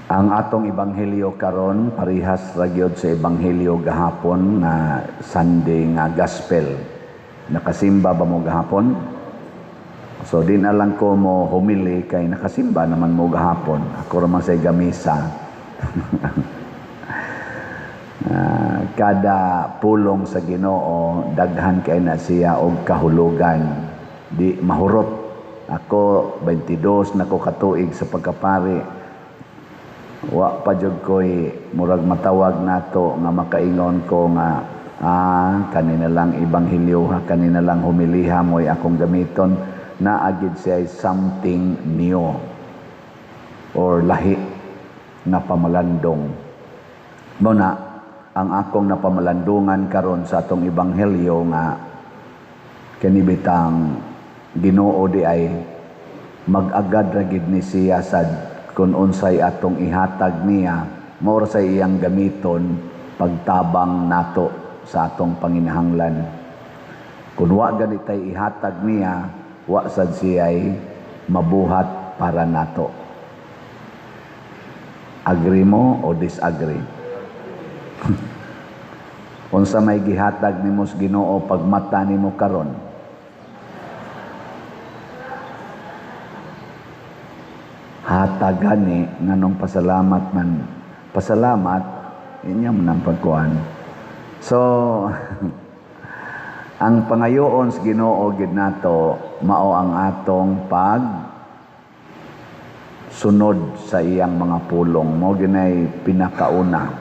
Ang atong ebanghelyo karon parihas ra gyud sa ebanghelyo gahapon nga Sunday nga Gospel. Nakasimba ba mo gahapon? So di na lang ko mo humili kay nakasimba naman mo gahapon. Ako ra man say gamisa. Kada pulong sa Ginoo daghan kay na siya og kahulugan. Di mahurot. Ako 22 na ko katuig sa pagkapari. Wa pa jud ko'y murag matawag nato nga makaingon ko nga kanina lang ebanghelyo ha, kanina lang humiliha mo'y akong gamiton, naa gid siya something new or lahi nga pamalandong. Mao na ang akong napamalandungan karon sa atong ebanghelyo nga kini bitang Ginoo di ay mag-agad ra gid ni siya sad kung unsay atong ihatag niya, mao ra sa iyang gamiton pagtabang nato sa atong panginahanglan. Kung wa gani tay ihatag niya, wa sad siya'y mabuhat para nato. Agree mo o disagree? Unsa may gihatag nimo sa Ginoo pagmata nimo karon? Hatag gani nganong pasalamat man? Pasalamat inya man ang pagkuan. So ang pangayoon sa Ginoo gid nato mao ang atong pag sunod sa iyang mga pulong. Mao ginay pinakauna.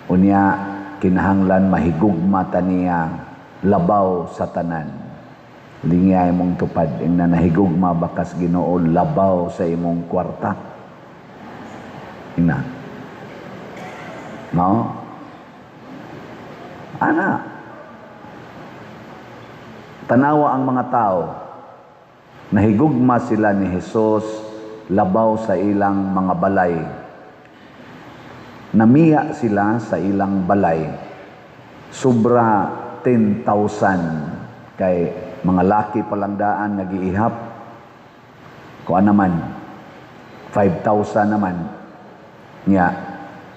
Unya kinahanglan mahigugma ta niya labaw sa tanan. Lingya imong tupad ingna nahigugma bakas Ginoo labaw sa imong kwarta. Ingna. No? Ana. Tanawa ang mga tao. Nahigugma sila ni Jesus labaw sa ilang mga balay. Namiya sila sa ilang balay. Sobra 10,000 kay mga laki palang daan nagiihap. Kuan naman, 5,000 naman. Nya,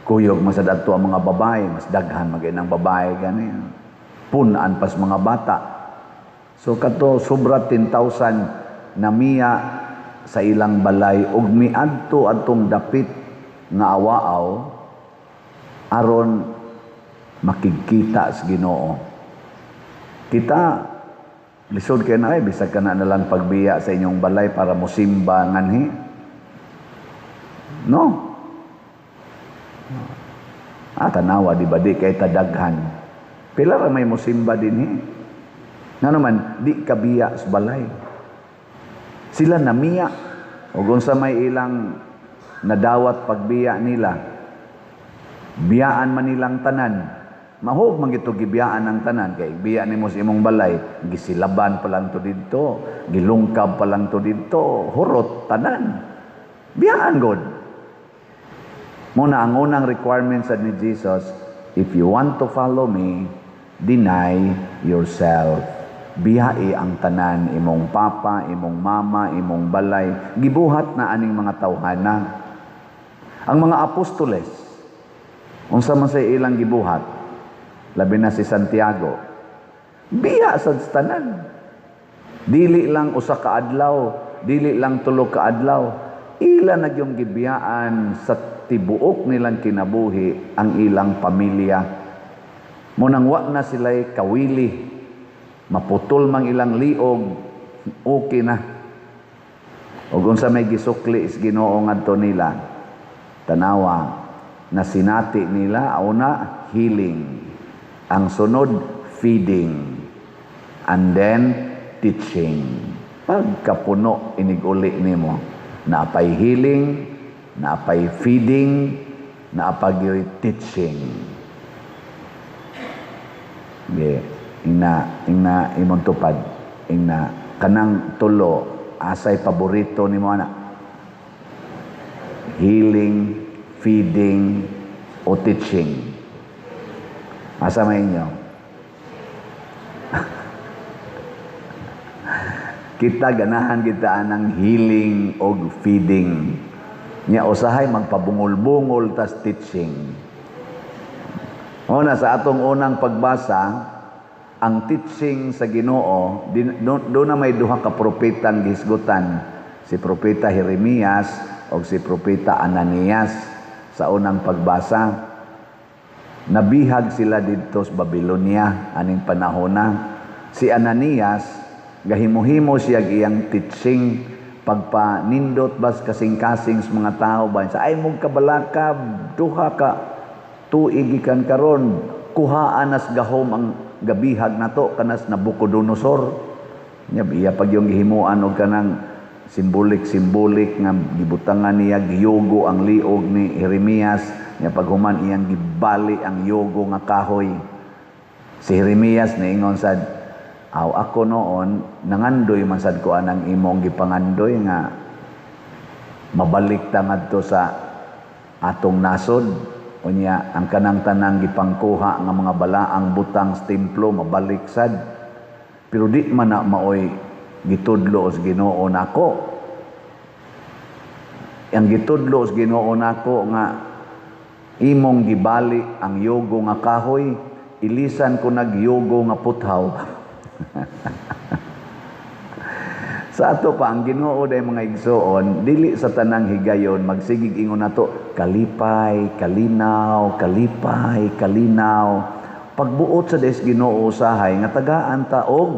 kuyog masad adto ang mga babae, mas daghan magay ng babae gani. Punan pas mga bata. So kato sobra 10,000 namiya sa ilang balay ug miadto adtong dapit nga awaaw aron makigkita sa Ginoo. Kita lisod kay na ay bisag ka na lang pagbiya sa inyong balay para mosimba nganhi. No. Tanawa di ba di kay tadaghan. Pila ra may mosimba dinhi. Ngano man di kabiya sa balay. Sila namiya og unsa may ilang nadawat pagbiya nila. Biyaan man nilang tanan. Mahog man gito gibiyaan ang tanan kay biya nimo sa imong balay, gisilaban pa lang to didto, gilungkab pa lang to didto, hurot tanan. Biyaan god. Muna ang unang requirement sa ni Jesus, if you want to follow me, deny yourself. Biyai ang tanan, imong papa, imong mama, imong balay, gibuhat na aning mga tawhana. Ang mga apostoles, unsa man sa ilang gibuhat, labi na si Santiago, biya sa tanan. Dili lang usa ka adlaw, dili lang tulo ka adlaw, ila na gyung gibiyaan sa tibuok nilang kinabuhi ang ilang pamilya. Munang wa na sila'y kawili, maputol mang ilang liog, okay na. Og unsa may gisukli is Ginoo ngadto nila, tanawa na sinati nila, una healing, ang sunod feeding, and then teaching. Pagkapuno iniguli nimo, naapay healing, naapay feeding, naapay teaching. Ge, ingna imong tupad, ingna kanang tulo asay paborito nimo ana? Healing, feeding, o teaching? Asa may inyo? Kita ganahan kita anang healing og feeding. Nya usahay magpabungol-bungol tas teaching. Una sa atong unang pagbasa, ang teaching sa Ginoo, do na may duha ka propetang gihisgutan, si Propeta Jeremias o si Propeta Ananias sa unang pagbasa. Nabihag sila didto sa Babylonia aning panahona. Si Ananias gahimo-himo siya iyang teaching, pagpanindot bas kasing-kasing sa mga tao ba sa ay mong kabalaka, duha ka tuig gikan karon, kuhaan nas gahom ang gabihag nato kanas Nabucodonosor. Nya iya pag yung gihimuan og kanang simbolik-simbolik nga gibutangan niya giyugo ang liog ni Jeremias. Nya paghuman, iyang gibali ang yugo nga kahoy. Si Jeremias niingon sad, "Aw, ako noon nangandoy man sad ko anang imong gipangandoy nga mabalik ta ngadto sa atong nasod. Unya ang kanang tanang gipangkuha nga mga balaang butang sa templo mabalik sad. Pero di man na maoy gitudlo sa Ginoo nako. Ang gitudlo sa Ginoo nako nga imong gibali ang yugo nga kahoy, ilisan ko nagyugo nga puthaw." Sa ato pa ang Ginoo day, mga igsoon, dili sa tanang higayon magsigig ingon nato kalipay, kalinaw, kalipay, kalinaw. Pagbuot sa des Ginoo usahay nga tagaan ta og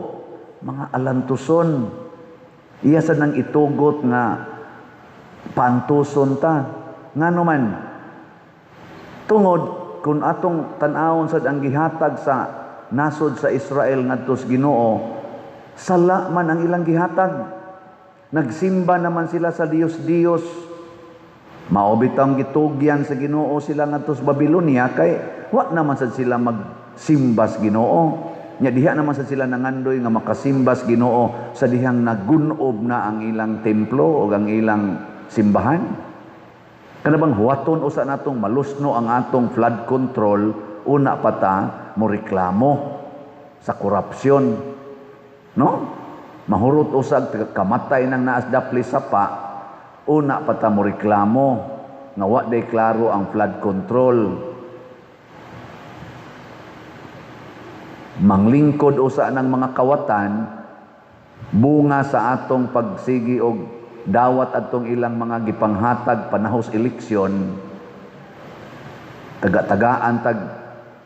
mga alantuson. Iya sa nang itugot nga pantuson ta. Ngano man, tungod kung atong tan-awon sad ang gihatag sa nasod sa Israel ngadto sa Ginoo, sala man ang ilang gihatag. Nagsimba naman sila sa Dios-Dios. Mao bitawng gitugyan sa Ginoo sila ngadto sa Babylonia kay wa naman sad sila magsimba sa Ginoo. Nya diha naman sad sila nangandoy nga makasimba sa Ginoo sa dihang nagunob na ang ilang templo o ang ilang simbahan. Kana bang huwaton usa natong malusno ang atong flood control, una pa ta mo reklamo sa korupsyon. No? Mahurot usag kamatay nang naas dapli sapa, una pa ta mo reklamo nga wa day klaro ang flood control. Manglingkod usa ng mga kawatan bunga sa atong pagsigi og dawat atong ilang mga gipanghatag panahos eleksyon, taga-tagaan tag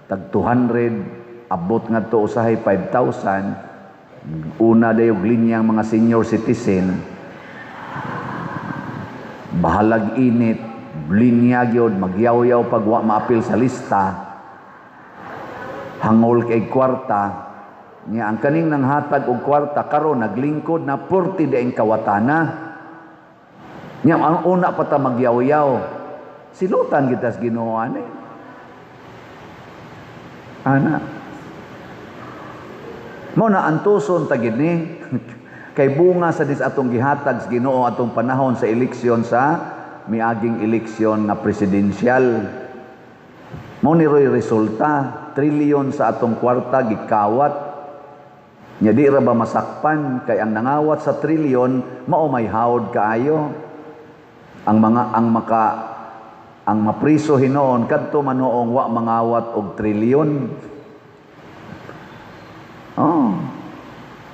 tag 200, abot ngadto usahay 5,000. Una dayog linyang mga senior citizen, bahalag init, linya gyud, magyawyaw pag wa maapil sa lista, hangol kay kwarta. Nya ang kaning nanghatag og kwarta karon naglingkod na, purti daing kawatana. Nya ang una pa ta magyawyaw, silutan kita sa Ginoo ani ana. Mo na antuson ta gid ni kay bunga sa dis atong gihatag sa Ginoo atong panahon sa eleksyon, sa miaging eleksyon nga presidensyal. Mo ni roy resulta, trilyon sa atong kwarta gikawat. Nya di ra ba masakpan kay ang nangawat sa trilyon mao may hawod kaayo. Ang mga ang maka ang mapriso hinuon kadto manoong wa mangawat og trilyon. Oh.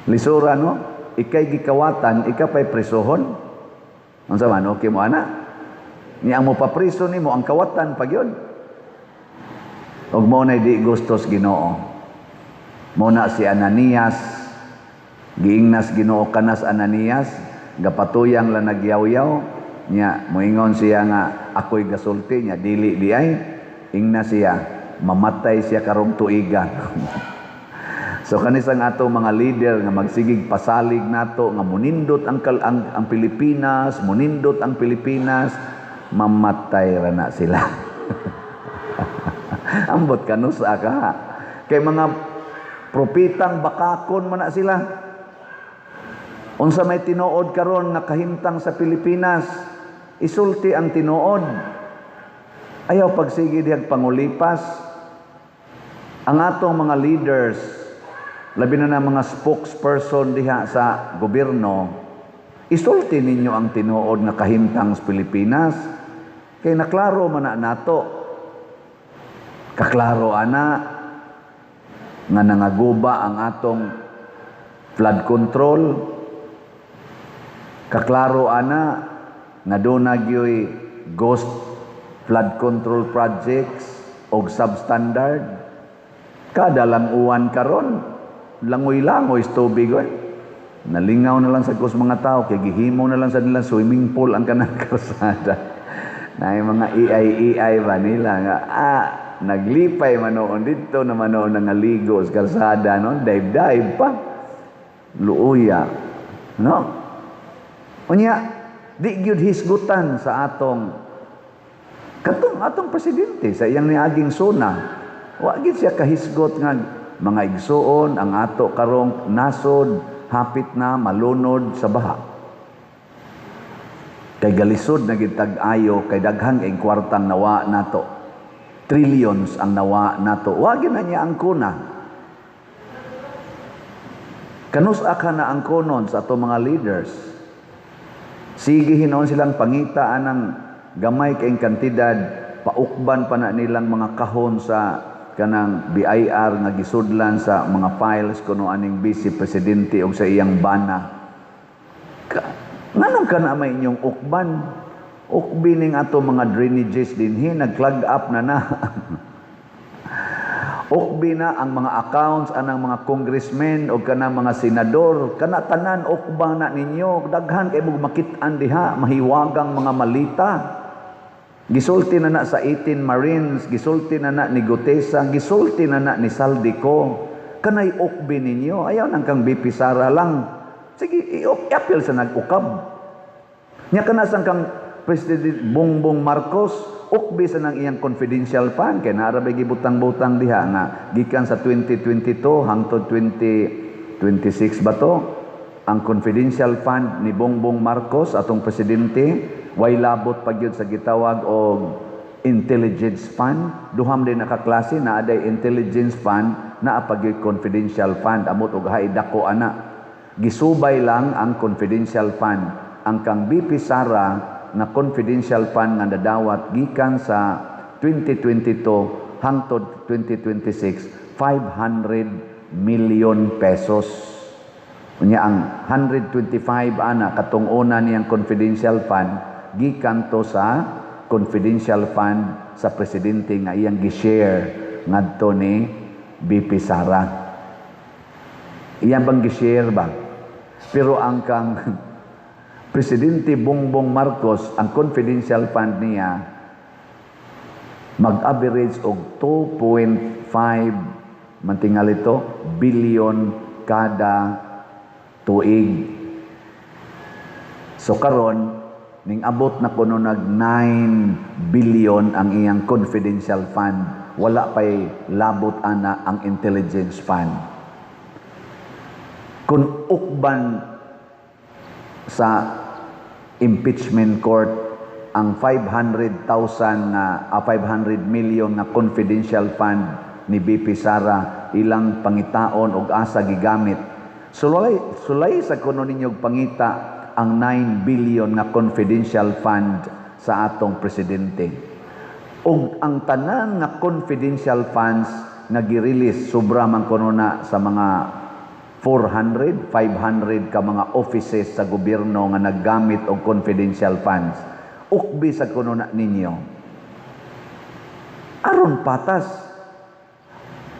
Lisura, no? Ikay gikawatan, ika pa'y presohon. Unsa man, okay mo ana? Ni ang mopapriso nimo ang kawatan pag yun. Og mo na di gustos Ginoo. Mo na si Ananias, giingnas Ginoo kanas Ananias, gapatuyang lang nagyaw-yaw, nya moingon siya nga ako'y gasulti nya dili di ay, ingna siya mamatay siya karong tuiga. So kanisang ato mga leader nga magsigig pasalig nato nga munindot ang Pilipinas, munindot ang Pilipinas, mamatay ra na sila. Ambot kanusa ka. Kay mga propetang bakakon man na sila. Unsa may tinuod karon nga kahimtang sa Pilipinas, isulti ang tinuod. Ayaw pagsige dihag pangulipas. Ang atong mga leaders, labi na mga spokesperson diha sa gobyerno, Isulti ninyo ang tinuod nga kahimtang sa Pilipinas. Kay naklaro man na nato. Kaklaro ana nga nangaguba ang atong flood control. Kaklaro ana nga duna gyoy ghost flood control projects og substandard. Kada lang uwan karon, langoy-langoy sa tubig oy. Nalingaw na lang sa kus mga tao kay gihimo na lang sa nila swimming pool ang kanang karsada. Na mga EI-EI ba nila nga naglipay manoon didto na manoon nga ligo sa karsada, no, dive-dive pa. Luoya, no? Unya di gyud hisgutan sa atong katong atong presidente sa iyang niaging SONA. Wa gyud siya kahisgot nga, "Mga igsuon, ang ato karong nasod hapit na malunod sa baha. Kay galisod na gid tag-ayo kay daghang ing kwartang nawa nato. Trillions ang nawa nato." Wa gyud na niya ang kuna. Kanus-a ka na ang kunon sa ato mga leaders? Sige hinuon silang pangita anang gamay kay kantidad, paukban pa na nilang mga kahon sa kanang BIR nga gisudlan sa mga files kuno aning vice presidente og sa iyang bana. Nganong kana may inyong ukban? Ukbi ning ato mga drainages dinhi, nag-clog up na na. Ukbi na ang mga accounts anang mga congressmen o kanang mga senador, kana tanan ukba na ninyo, daghan kay mo makit-an diha, mahiwagang mga malita. Gisulti na na sa 18 Marines, gisulti na na ni Guteza, gisulti na na ni Zaldy Co. Kanay ukbi ninyo, ayaw nang kang BP Sara lang. Sige, i-appeal sa nag-ukab. Nya kanasang kang President Bongbong Marcos, ukbi sa nang iyang confidential fund kay naa ra bay gibutang-butang diha nga gikan sa 2022 hangtod 2026 ba to, ang confidential fund ni Bongbong Marcos, atong presidente, way labot pa gyud sa gitawag og intelligence fund. Duham din nakaklase na aday intelligence fund, naa pa gyud confidential fund. Amot og hay dako ana, gisubay lang ang confidential fund. Ang kang BP Sara nga confidential fund nga nadawat gikan sa 2022 hangtod 2026, ₱500 million. Unya ang 125 ana katong una niyang confidential fund gikan to sa confidential fund sa presidente nga iyang gi-share ngadto ni BP Sara. Iyang bang gi-share ba? Pero ang kang Presidente Bongbong Marcos, ang confidential fund niya mag-average og 2.5 mantingal ito billion kada tuig. So karon ning abot na kuno nag 9 billion ang iyang confidential fund. Wala pay labot ana ang intelligence fund. Kung ukban sa impeachment court ang 500,000 nga 500 million nga confidential fund ni BP Sara, ilang pangitaon og asa gigamit. Sulay sulay sa kuno ninyo pangita ang 9 billion nga confidential fund sa atong presidente. Ug ang tanan nga confidential funds nga gi-release, sobra man kuno na sa mga 400, 500 ka mga offices sa gobyerno nga naggamit og confidential funds. Ukbi sa kuno na ninyo. Aron patas.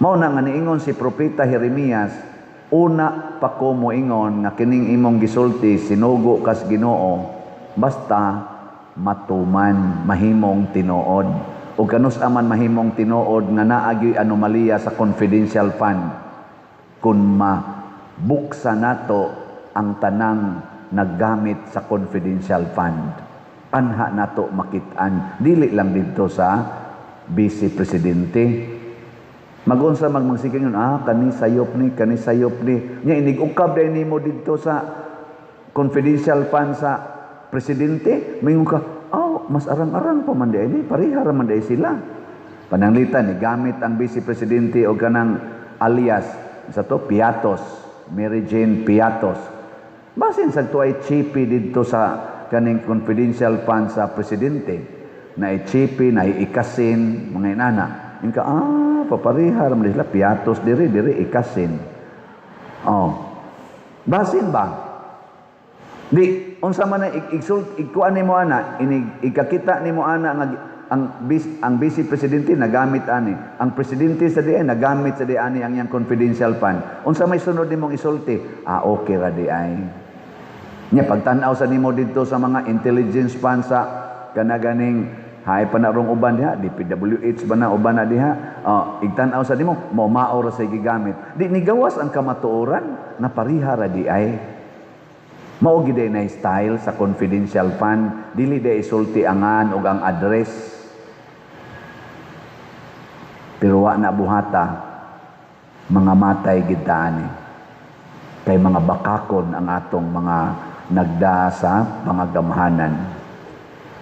Mao na nga niingon si Propeta Jeremias, "Una pa ko moingon nga kining imong gisulti sinugo kas Ginoo, basta matuman, mahimong tinuod." O kanus aman mahimong tinuod nga naa gyoy anomalya sa confidential fund kung mabuksa nato ang tanang naggamit sa confidential fund? Anha nato makit-an, dili lang didto sa vice presidente. Magunsa magmagsige yun, kani sayop ni, kani sayop ni. Nya inig ukab dahil nimo didto sa confidential fund sa presidente, mingon ka, "Oh, mas arang-arang pa man di ni, pareha ra man di sila." Pananglitan ni gamit ang vice presidente o kanang alias sa to Piatos, Mary Jane Piatos. Basin sa tuay chipi didto sa kaning confidential fund sa presidente. Na chipi, na ikasin, mga inana. Inka, papareha raman sila, piatos diri, diri, ikasin. Oh. Basin ba? Di, unsa man na igsult, ikuan nimo ana, inig ikakita nimo ana nga ang vice presidente nagamit ani, ang presidente sa diay nagamit sa di ani ang iyang confidential fund. Unsa may sunod nimong isulti? Ah, okay ra di ay. Nya pagtan-aw sa nimo didto sa mga intelligence fund sa kana ganing hay pa na rong uban diha, DPWH ba na uban na diha? Oh, igtan-aw sa nimo, mo mao ra sa gigamit. Di nigawas ang kamatuoran na pariha ra di ay. Mao gid na style sa confidential fund, dili di isulti angan og ang address. Pero wa na buhata, mga matay gid ta ani. Kay mga bakakon ang atong mga nagda sa mga gamhanan.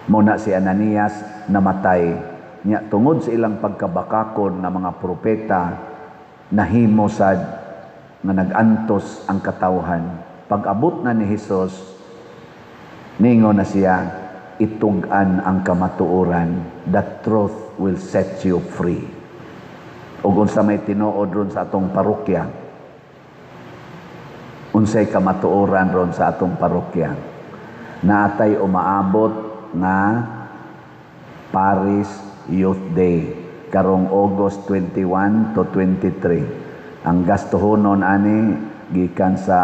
Mao na si Ananias namatay nya tungod sa ilang pagkabakakon nga mga propeta, nahimo sad nga nag-antos ang katawhan. Pag-abot na ni Hesus, ningon na siya, "Itug-an ang kamatuoran, the truth will set you free." Ug unsa may tinuod ron sa atong parokya? Unsay kamatuoran ron sa atong parokya? Naatay umaabot nga Parish Youth Day karong August 21 to 23. Ang gastohonon ani gikan sa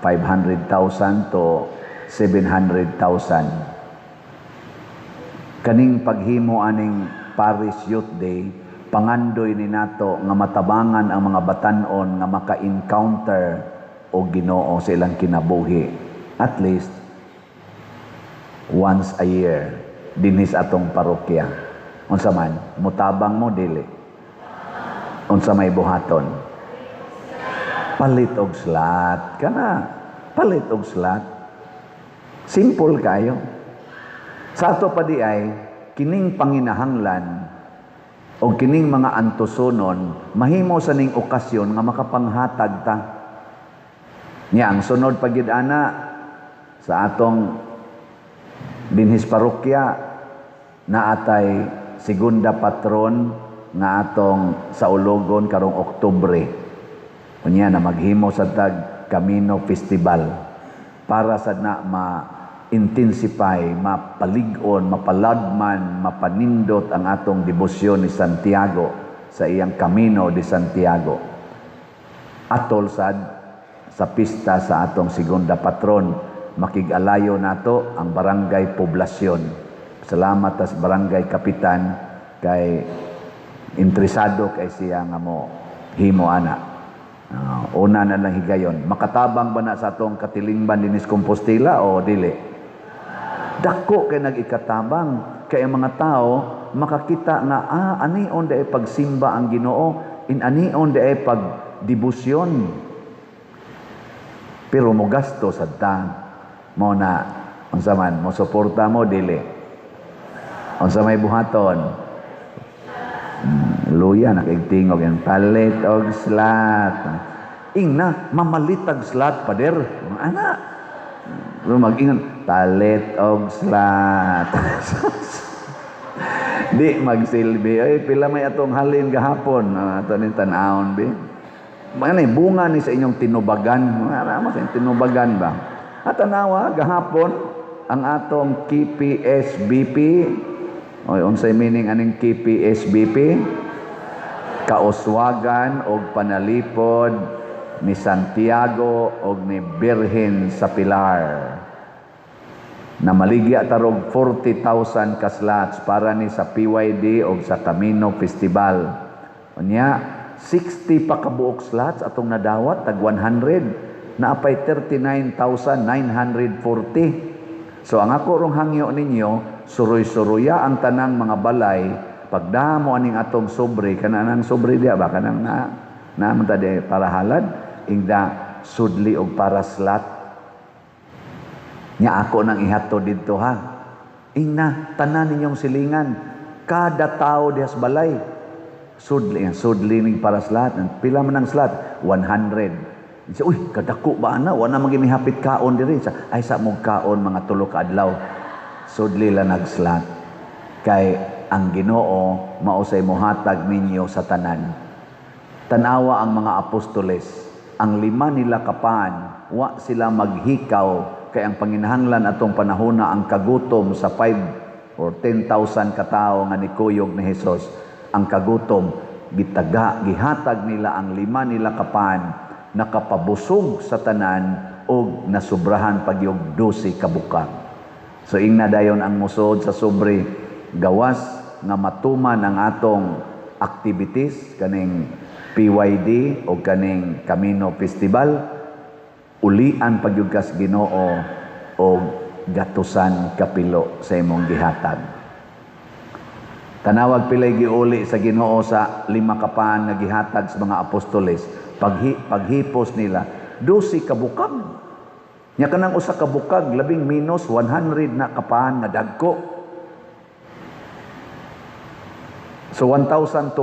500,000 to 700,000. Kaning paghimo aning Parish Youth Day, pangandoy ni nato nga matabangan ang mga batan-on nga maka-encounter og Ginoo sa ilang kinabuhi at least once a year dinhi sa atong parokya. Unsa man, mutabang mo, dili? Unsa may buhaton? Palit og slot kana, palit og slot. Simple kayo. Sa ato pa di ay kining panginahanglan o kining mga antusonon, mahimo sa ning okasyon nga makapanghatag ta. Nya ang sunod pa gid ana sa atong dinhis parokya, naatay segunda patron nga atong saulogon karong Oktubre. Unya na maghimo sa tag Camino Festival para sa na ma-intensify, mapalig-on, mapaladman, mapanindot ang atong debosyon ni Santiago sa iyang Camino de Santiago. Atol sad sa pista sa atong segunda patron, makig-alayo nato ang barangay poblasyon. Salamat tas barangay kapitan kay interesado kay siya nga mo himo ana. Una na lang higayon. Makatabang ba na sa atong katilingban dinis Compostela o dili? Dako kay nag-ikatabang kay ang mga tao makakita nga anion diay pagsimba ang Ginoo, in anion diay pagdebosyon. Pero mo gasto sad ta. Mo na unsa man, mo suporta mo, dili? Unsa may buhaton? Luya nakigtingog yan, palit og slot. Ingna mamalitag slot, pader. Ana. Pero mag-ingon, palit og slot. Di magsilbi. Ay, pila may atong halin gahapon. Ato ning tan-awon bi. Mga bunga ni sa inyong tinubagan. Mga mo sa inyong tinubagan ba? At tanawa, gahapon, ang atong KPSBP. Oy, unsay meaning aning KPSBP? Kauswagan og panalipod ni Santiago og ni Birhen sa Pilar. Na maligya tarog 40,000 ka slots para ni sa PYD og sa Camino Festival. Unya, 60 pa kabuok slots atong nadawat, tag 100 naapay 39,940. So ang ako rong hangyo ninyo, suroy-suroya ang tanang mga balay pagdamo aning atong sobre, kanang sobre diya ba, kanang na na man ta di para halad, ingda sudli og para slot. Nya ako nang ihatod didto ha. Ingna tanan ninyong silingan, kada tao diha sa balay sudli, sudli ning para slot. Pila man ang slot? 100. Siya, "Uy, kadako ba ana? Wala man hapit kaon diri." Sa ay sa mong kaon mga 3 ka adlaw. Sudli lang nag-slot. Kay ang Ginoo mao say mohatag ninyo sa tanan. Tanawa ang mga apostoles, ang lima nila kapan, wa sila maghikaw kay ang panginahanglan atong panahona ang kagutom sa 5 or 10,000 katao nga nikuyog ni Hesus. Ang kagutom gitaga, gihatag nila ang lima nila kapan, nakapabusog sa tanan og nasubrahan pagyog 12 ka bukag. So ingna dayon ang musod sa sobre, gawas nga matuman ang atong activities kaning PYD o kaning Camino Festival, ulian pagyud kas Ginoo og gatusan kapilo sa imong gihatag. Tanawag pilay giuli sa Ginoo sa lima kapan nga gihatag sa mga apostoles. Paghipos nila, 12 ka bukag. Nya kanang usa ka bukag labing minus 100 na kapan nga dagko. So 1,200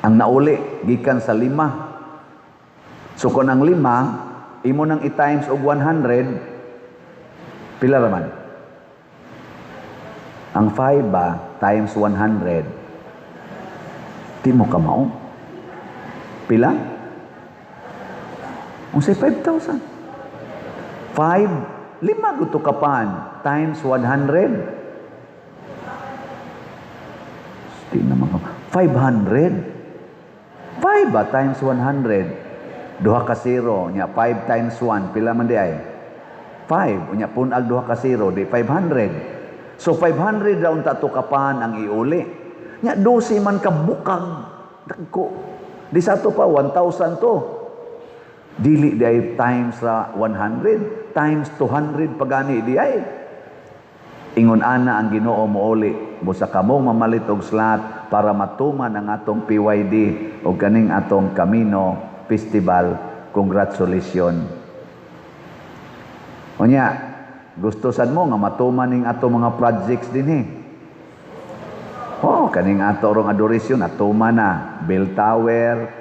ang nauli gikan sa lima. So kung ang lima imo nang i-times og 100, pila ra man? Ang 5 ba times 100, di mo kamao. Pila? Unsay 5,000? 5, lima guto kapan times 100. Di naman ka. 500. 5 ba times 100? Duha ka zero. Nya 5 times 1, pila man di ay? 5. Unya punag duha ka zero, di 500. So 500 daw unta to kapan ang iuli. Nya 12 man ka bukag. Dagko. Di sa to pa 1,000 to. Dili di ay times sa 100, times 200 pagani di ay. Ingon ana ang Ginoo mouli busa kamong mamalit og slot para matuman ang atong PYD o kaning atong Camino Festival. Congratulations. Unya, gusto sad mo nga matuman ning atong mga projects dinhi. Oh, kaning ato rong adoration atuman na. Bell Tower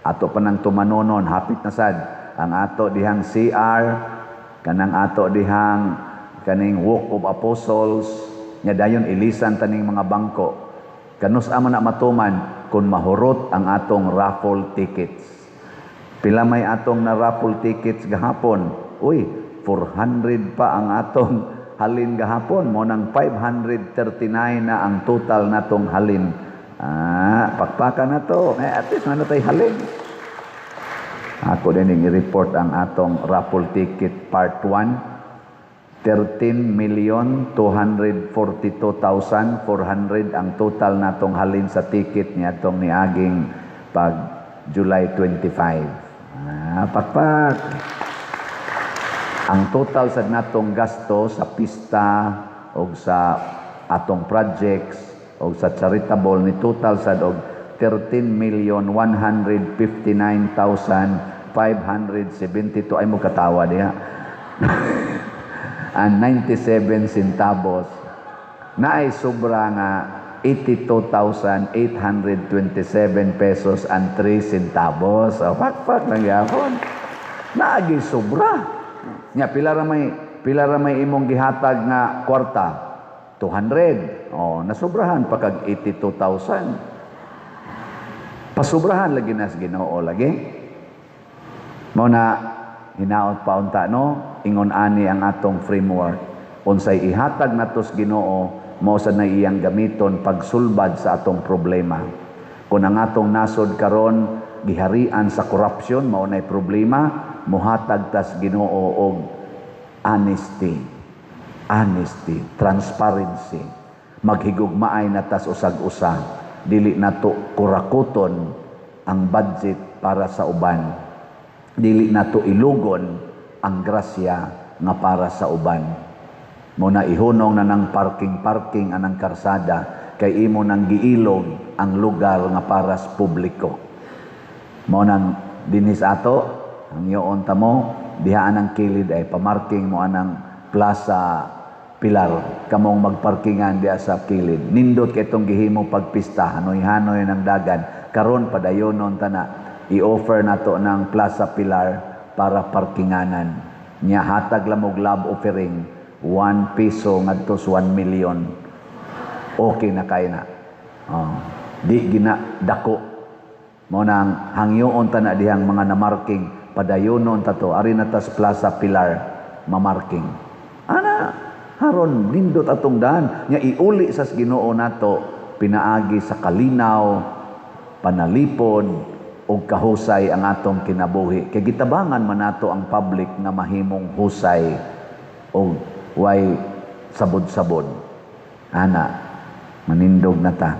ato pa nang tumanonon, hapit na sad ang ato dihang CR, kanang ato dihang kaning Walk of Apostles, nya dayon ilisan taning mga bangko. Kanus amo na matuman kung mahurot ang atong raffle tickets. Pila may atong na raffle tickets gahapon? Uy, 400 pa ang atong halin gahapon. Mo nang 539 na ang total natong halin. Pakpakan na to. At least na tay halin. Ako din yung i-report ang atong raffle ticket part 1. 13,242,400 ang total natong halin sa ticket niya atong niaging pag July 25. Pakpak. Ang total sa natong gasto sa pista o sa atong projects o sa charitable ni total sad og 13,159,572, ay mo katawa diha, and 97 centavos. Naay sobra nga 82,827 pesos and 3 centavos. O, pakpak lang yapon. Naagi sobra. Nya pila ra may imong gihatag nga kwarta? 200. O, nasubrahan pa kag 82,000. Pasubrahan lagi nas Ginoo lagi. Mao na hinaot pa unta no, ingon ani ang atong framework. Unsay ihatag natos Ginoo, mao sad na iyang gamiton pagsulbad sa atong problema. Kung ang atong nasod karon giharian sa corruption, mao nay problema, mohatag tas Ginoo og honesty. Honesty, transparency. Maghigugmaay na tas usag-usa. Dili nato kurakuton ang budget para sa uban. Dili nato ilugon ang grasya nga para sa uban. Mo na ihunong na ng parking-parking anang karsada kay imo nang giilog ang lugar nga para sa publiko. Mo nang dinhis ato ang yoon tamo diha anang kilid ay pamarking mo anang Plaza Pilar, kamong magparkingan diha sa kilid. Nindot kay itong gihimo pagpista, hanoy-hanoy ng dagan karon padayonon tana. I-offer nato ng Plaza Pilar para parkinganan. Nya hatag lang og love offering, 1 piso ngadto sa 1 million. Okay na kay na. Oh, di gina dako. Mao nang hangyoon ta na dihang mga namarking, padayonon ta to, ari na tas Plaza Pilar mamarking. Ana haron nindot atong daan nya iuli sa Ginoo nato pinaagi sa kalinaw, panalipod ug kahusay ang atong kinabuhi. Kay gitabangan man nato ang public nga mahimong husay ug way sabod-sabod. Ana, manindog na ta.